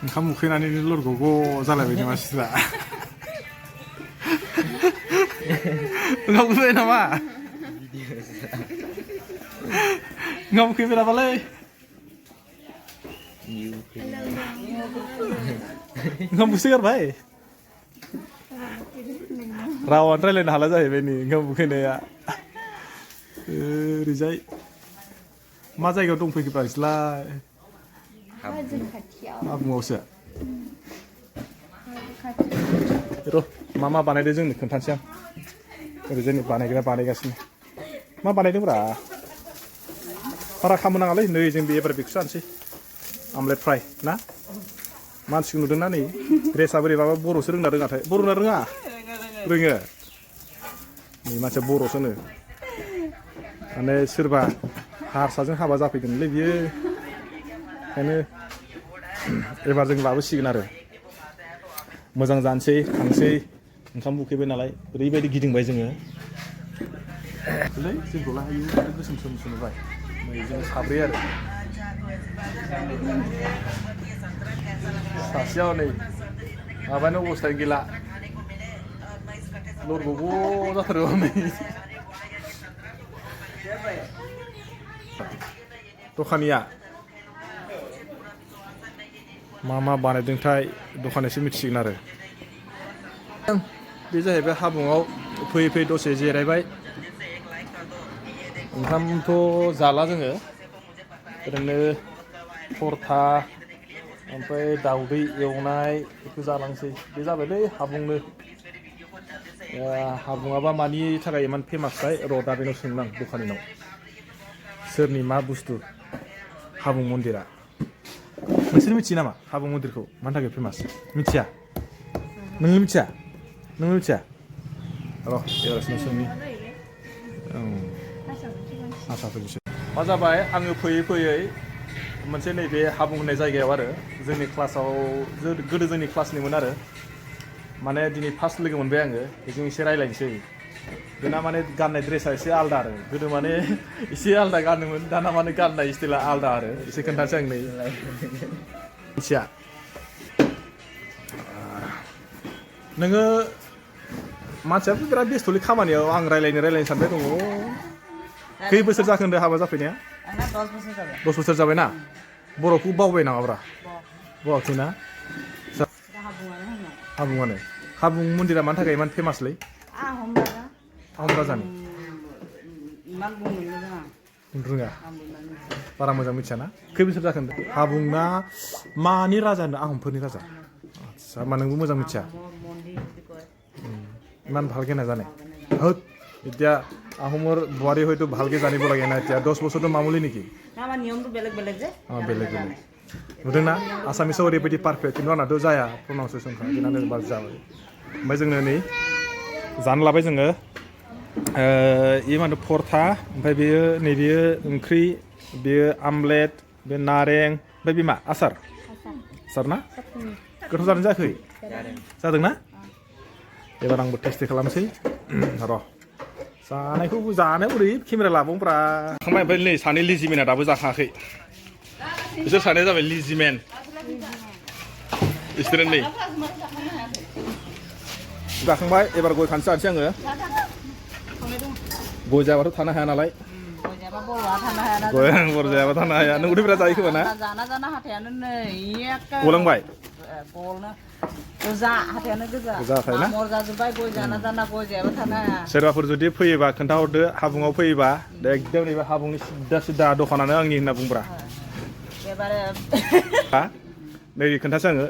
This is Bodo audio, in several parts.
ओंखाम उखैनानै लरग'ग' जालायबाय मानसिफ्रा ओंखाम उखैबाय नामा ओंखाम उखैबाय ओंखाम उखैगारबाय रावानो रायलायनो हाला जाहैबाय नै ओंखाम उखैनाया ओरैजाय मा जायगायाव दंफैखोब्रा नोंसोरलाय हाबुङावसो र' मा बानायदों जोंनो खोन्थानोसै आं ओरैजाय बानायग्रा बानायगासिनो मा बानायदोंब्रा बारा खालामनो नाङालै नै जों एबार बेखौसो जानोसै आमलेट फ्राय ना मानसिखौ नुदोंना नै ड्रेसा बोरैबाबा बर'सो रोंना रोङाथाय बर' रोङा रोङो नै मानसिया बर'सोनो माने सोरबा हारसाजों हाबा जाफैदोंलै बियो ओंखायनो एबार जों लाबोसिगोन आरो मोजां जानोसै थांसै ओंखाम उखैबाय नालाय ओरैबायदि गिदिंबाय जोङो जोंखौ लाहायो गोसोम सोम नुबाय नै जों साब्रै आरो सासेयाव नै माबानि अबस्थायानो गैला लरग'ग' जाथारो नै दखानिया मा बानायदोंथाय दखानियासो मिथिसिगोन आरो बे जाहैबाय हाबुङाव फैयै दसे जिरायबाय ओंखामथ' जाला जोङो ओरैनो परथा ओमफ्राय दाउदै एवनाय बेखौ जालांसै बे जाबायलै हाबुङाबा मानि थाखाय इमान फेमासथाय र' दा बेनाव सोंनां दखानिनाव सोरनि मा बुस्थु हाबुं मन्दिरा नोंसोर मिथियो नामा हाबुं मन्दिरखौ मानि थाखाय फेमास मिथिया नोङो मिथिया र' एबारसिनो सोंनि हारसाफोरनिसो मा जाबाय आङो फैयै मोनसे नैबे हाबुं होननाय जायगायाव आरो जोंनि क्लासाव गोदो जोंनि क्लासनिमोन आरो माने दिनै फार्स्ट लोगो मोनबाय आङो बेजों एसे रायज्लायनोसै बेना माने गाननाय ड्रेसा एसे आलदा आरो गोदो माने एसे आलदा गानोमोन दाना माने गाननाय स्टाइला आलदा आरो एसे खोन्थानोसै आं नै मिथिया नोङो मानसियाबो बिराद बेस्थ'लै खामानियाव आं रायज्लायनो सानबाय दङ खै बोसोर जाखो होनदों हाबा जाफैनाया 10 बोसोर जाबायना बर'खौ बावबाय नामाब्रा बावाखैना हाबुङानो हाबुं मन्दिरा मानि थाखाय इमान फेमासलै आहम राजानि रोङा बारा मोजां मिथियाना खै बोसोर जाखो होनदों हाबुंना मानि राजा होनदों आहमफोरनि राजा आदसा मा नोंबो मोजां मिथिया ইমান ভালকে নাজানে হত এতিয়া আহোমৰ বোৱাৰী হয়তো ভালকে জানিব লাগে না এতিয়া 10 বছৰটো মামুলি নেকি আমাৰ নিয়মটো বেলেগ যে বেলেগ नुदोंना आसामिसाव ओरैबायदि पारफेक्ट खिन्थु आंनाथ' जाया प्रनाउन्सियेसनफ्रा बेनानो बार जाबाय ओमफ्राय जोंनो नै जानो लाबाय जोङो इ मा होनो परथा ओमफ्राय बेयो ओंख्रि बेयो आमलेट बे नारें ओमफ्राय बे मा आसार ना गोथाव जादों जायाखै जादोंना एबार आंबो टेस्ट खालामसै र' जानायखौबो जानायाव ओरै केमेरा लाबावब्रा खांबाय ओमफ्राय नै सानै लिजिमेना दाबो जाखायाखै बिसोर सानैया जाबाय लिजिमेन बिसोरो नै जाखांबाय एबार गय खानसे जानोसै आङो गय जायाबाथ' थानो हाया नालाय गय बर' जायाबा थानो हाया नों उदै बिराद जायो खोमा ना जाना हाथायानो नै गलांबाय गोजा हाथायानो मामर जाजोब्बाय गय जाना गय जायाबा थानो हाया सोरबाफोर जुदि फैयोबा खोन्थाहरदो हाबुङाव फैयोबा एकदम नैबे हाबुंनि सिदा दखानानो आंनि होनना बुंब्रा नै खोन्थासै आङो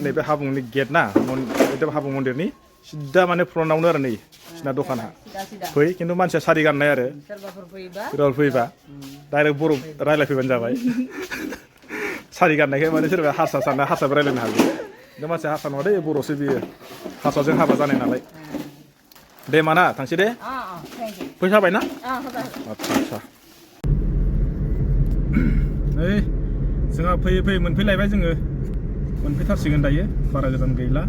नैबे हाबुंनि गेट ना एकदम हाबुं मन्दिरनि सिदा माने फ्रन्टआवनो आरो नै बिसिना दखाना फै खिन्थु मानसिया सारि गाननाय आरो सोरबाफोर फैयोबा डाइरेक्ट बर' रायज्लायफैबानो जाबाय सारि गाननायखाय माने सोरबा हारसाबो रायज्लायनो हागौ बे मानसिया हारसा नङा दे बर'सो बियो हारसाजों हाबा जानाय नालाय दे माना थांसै दे फैसा होबाय ना आदसा नै जोंहा फैयै मोनफैलायबाय जोङो मोनफैथारसिगोन दायो बारा गोजान गैला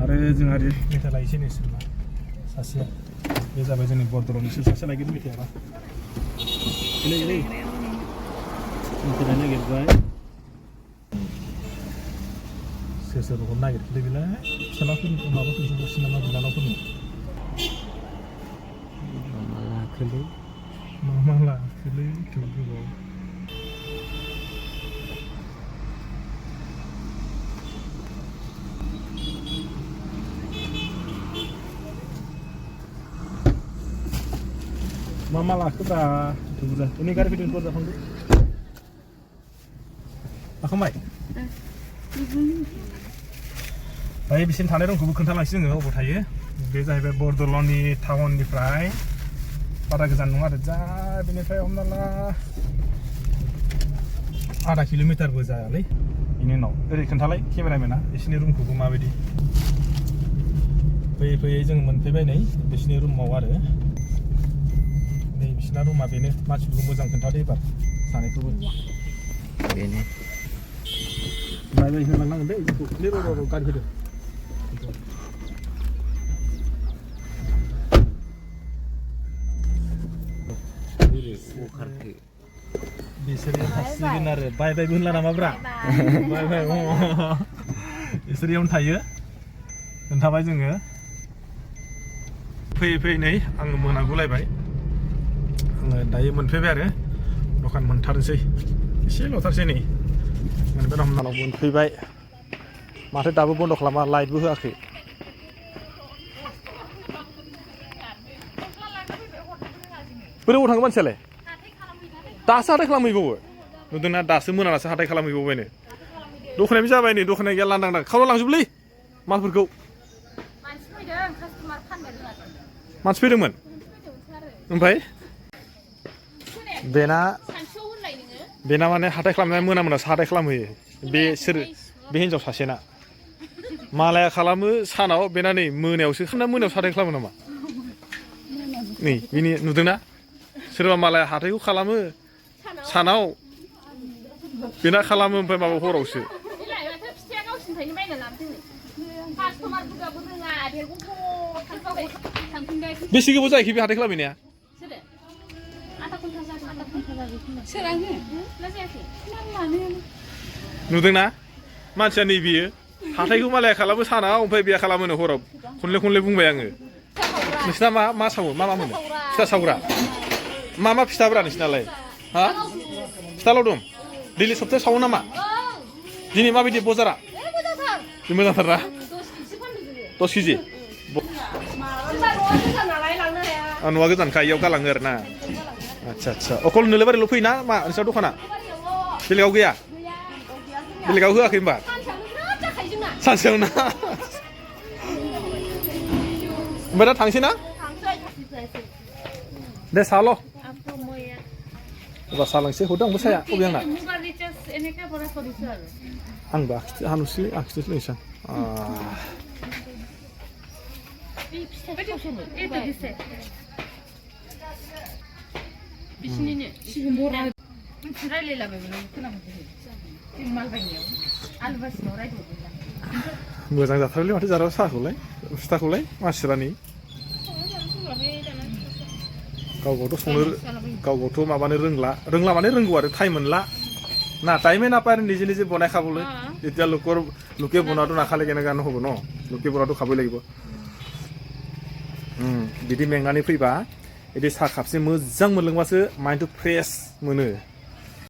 आरो जोंहा मेथाइ लायसै नै सोरबा सासेया बे जाबाय जोंनि बरदरनि सासे लायगोन मेथाइयाबा मेथाइ लायनो नागिरबाय सोर सोर हरनो नागिरखोलै बेलाय फिसालाफोरनि माबाफोरनि हरसिन नामा बिनानावफोरनो मा लाखोलै गोबाव मा लाखोब्रा बुरजा ini गारि फैदों बुरजा थांदो लाखांबाय दायो बिसिम थानाय रुमखौबो खोन्थालांसै जोङो अबाव थायो बे जाहैबाय बरदल'नि टाउननिफ्राय बारा गोजान नङा आरो जा बेनिफ्राय हमना ला आधा किल'मिटारबो जायालै बेनि उनाव ओरै खोन्थालाय केमेरामेना बिसिनि रुमखौबो माबायदि फैयै फैयै जों मोनफैबाय नै बिसिनि रुमाव आरो नै बिसिना रुमा बेनो मानसिफोरखौ मोजां खोन्थादो एबार सानैखौबो बेनो बाय बाय होनलांनांगोन दै जोंखौ र' गारि फैदों बिसोरो थासिगोन आरो बाय बायबो होनला नामाब्रा बाय बाय बिसोर इयावनो थायो खोन्थाबाय जोङो फैयै फैयै नै आङो मोनागुलायबाय आङो दायो मोनफैबाय आरो दखान मोनथारनोसै एसेल'थारसै नै मोनबाय हमनानाव मोनफैबाय माथो दाबो बन्द' खालामा लाइटबो होआखै बोरै थाङो मानसियालाय दासो हाथाय खालामहैबावो नुदोंना दासो मोनानासो हाथाय खालामहैबावबायनो दखानाबो जाबाय नै दखाना गैया लांदां खावना लांजोबलै मालफोरखौ मानसि फैदोंमोन ओमफ्राय बेना माने हाथाय खालामनाया मोनासो हाथाय खालामहैयो बे सोर बे हिनजाव सासेना मालाया खालामो सानाव बेना नै मोनायावसो मोनायावसो हाथाय खालामो नामा नै बिनि नुदोंना सोरबा मालाया हाथायखौ खालामो सानाव बेना खालामो ओमफ्राय माबा हरावसो बेसे गोबाव जाहैखो बे हाथाय खालामहैनाया नुदोंना मानसिया नै बियो हाथायखौ मालाया खालामो सानाव ओमफ्राय बेया खालामो हराव खनले खनले बुंबाय आङो नोंसिना मा सावो मा मोनो फिथा सावग्रा मा फिथाब्रा नोंसिनालाय हा फिथाल' दं दैलि सप्तायाव सावो नामा दिनै माबायदि बजारा मोजांथार ना 10 केजि न'आ गोजानखा इयाव गालाङो आरो ना आच्छा अकल नोलोबारिल' फैयोना मा नोंस्रा दखाना बेलेगाव गैया बेलेगाव होआखै होनबा सानसेयाव ना ओमफ्राय दा थांसै ना दे साल' एबार सा लांसै हरदों आंबो साया अबे आंना आंबो हानुसैलै आखिथोसो लोंसै मोजां जाथारलै माथो जाराव साहाखौलाय फिथाखौलाय मानसिरानि गावगावथ' माबानो रोंला माने रोंगौ आरो टाइम मोनला ना टाइमे ना পায় নিজে নিজে বনাই খাবলৈ এতিয়া লোকে বনোৱাটো নাখালে কেনেকৈ হ'ব ন লোকে বনোৱাটো খাবই লাগিব बिदि मेंनानै फैबा बिदि साहा कापसे मोजां मोनलोंबासो माइन्डखौ फ्रेश मोनो